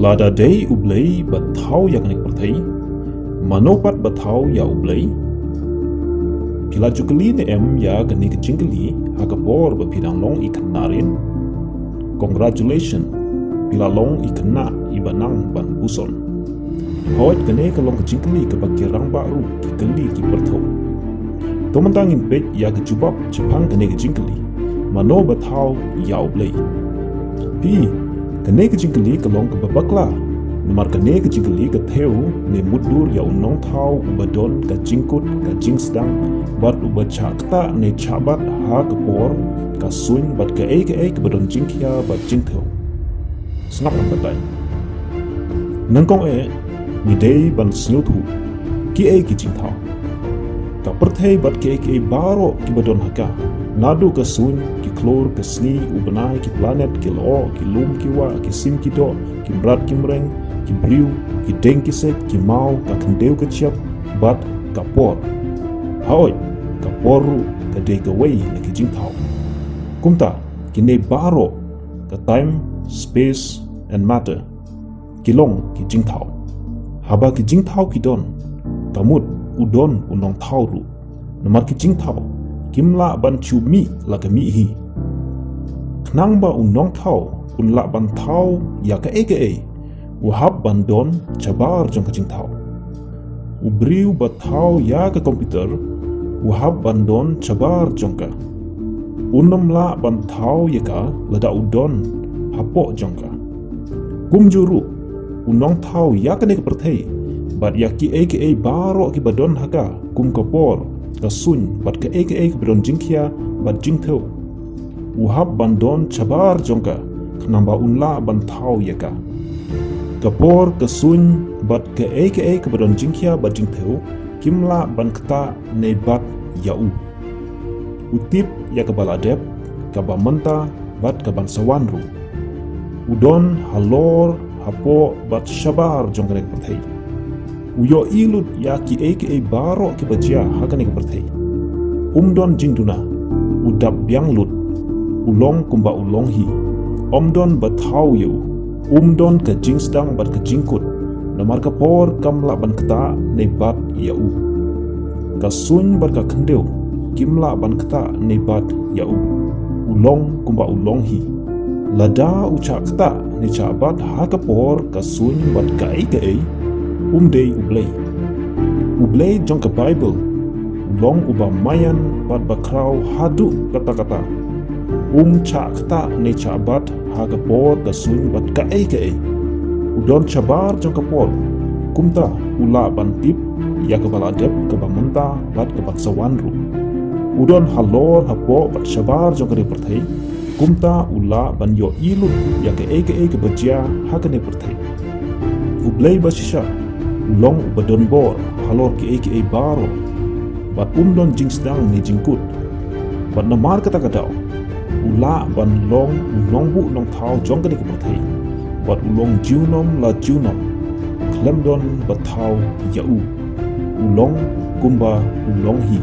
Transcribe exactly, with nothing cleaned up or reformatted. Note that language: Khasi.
Lada dei U Blei ba thaw ïa kane ka pyrthei, mano pat ba thaw ïa U Blei? Phi la ju kylli ne em ïa kane ka jingkylli ha ka por ba phi dang long i khynnah rit? Congratulations, phi la long i khynnah iba nang ban puson. Hooid, kane ka long ka jingkylli kaba ki rangbah ruh ki kylli ki pyrthuh. To mynta ngin peit ïa ka jubab shaphang kane ka jingkylli, mano ba thaw ïa U Blei? Phi, kane ka jingkylli ka long kaba bakla. Namar kane ka jingkylli ka thew ne mutdur ïa u nongthaw uba don ka jingkut ka jingsdang bad uba shah ktah ne shah bat ha ka por, ka suiñ bad kaei kaei kaba don jingkhia bad jingthew. Sngap nang batai. Nyngkong eh, ngi dei ban sngewthuh kiei ki jingthaw. Ka pyrthei bad kiei kiei baroh kiba don ha ka, naduh ka suiñ, ki khlur, ka sngi, u bnai, ki planet, ki lyoh, ki lum, ki wah, ki sim, ki doh, ki mrad, ki mreng, ki briew, ki deng, ki seit, ki maw, ka khyndew, ka shyiap, bad ka por. Hooid, ka por ruh ka dei kawei na ki jingthaw. Kumta, kine baroh, ka time, space, and matter, ki long ki jingthaw. Haba ki jingthaw ki don, ka mut u don u nongthaw ruh. Namar ki jingthaw kim lah ban shu mih la ka mih hi. Khnang ba u nongthaw un lah ban thaw ïa kaei kaei, u hap ban don shabar jong ka jingthaw. U briew ba thaw ïa ka computer, u hap ban don shabar jong ka. Un ym lah ban thaw ïa ka lada u don hapoh jong ka. Kumjuh ruh, u nongthaw ïa kane ka pyrthei bad ïa kiei kiei baroh kiba don ha ka, kum ka por, ka suiñ bad kaei kaei kaba don jingkhia bad jingthew, u hap ban don shabar jong ka, khnang ba un lah ban thaw ïa ka. Ka por, ka suiñ bad kaei kaei kaba don jingkhia bad jingthew kim lah ban ktah ne bat ïa u. U tip ïa kaba la dep, kaba mynta bad kaban sa wan ruh. U don halor, hapoh bad shabar jong kane ka pyrthei. U ïohi lut ïa kiei kiei baroh kiba jia ha kane ka pyrthei. Um don jingduna, u dap biang lut, u long kumba u long hi. Ym don ba thaw ïa u. Um don ka jingsdang bad ka jingkut, namar ka por kam lah ban ktah ne bat ïa u. Ka suiñ bad ka khyndew kim lah ban ktah ne bat ïa u. U long kumba u long hi. Lada u shah ktah ne shah bat ha ka por, ka suiñ bad kaei kaei, um dei U Blei. U Blei jong ka Baibl u long uba maïan bad ba khraw haduh katta katta. Um shah ktah ne shah bat ha ka por, ka suiñ bad kaei kaei. U don shabar jong ka por, kumta u lah ban tip ïa kaba la dep, kaba mynta bad kaban sa wan ruh. U don halor, hapoh bad shabar jong kane ka pyrthei, kumta u lah ban ïohi lut ïa kaei kaei kaba jia ha kane ka pyrthei. U Blei ba shisha u long uba don bor halor kiei kiei baroh, bad um don jingsdang ne jingkut. Bad namar kata ka daw u lah ban long u nongbuh nongthaw jong kane ka pyrthei, bad u long junom la junom khlem don ba thaw ïa u. U long kumba u long hi.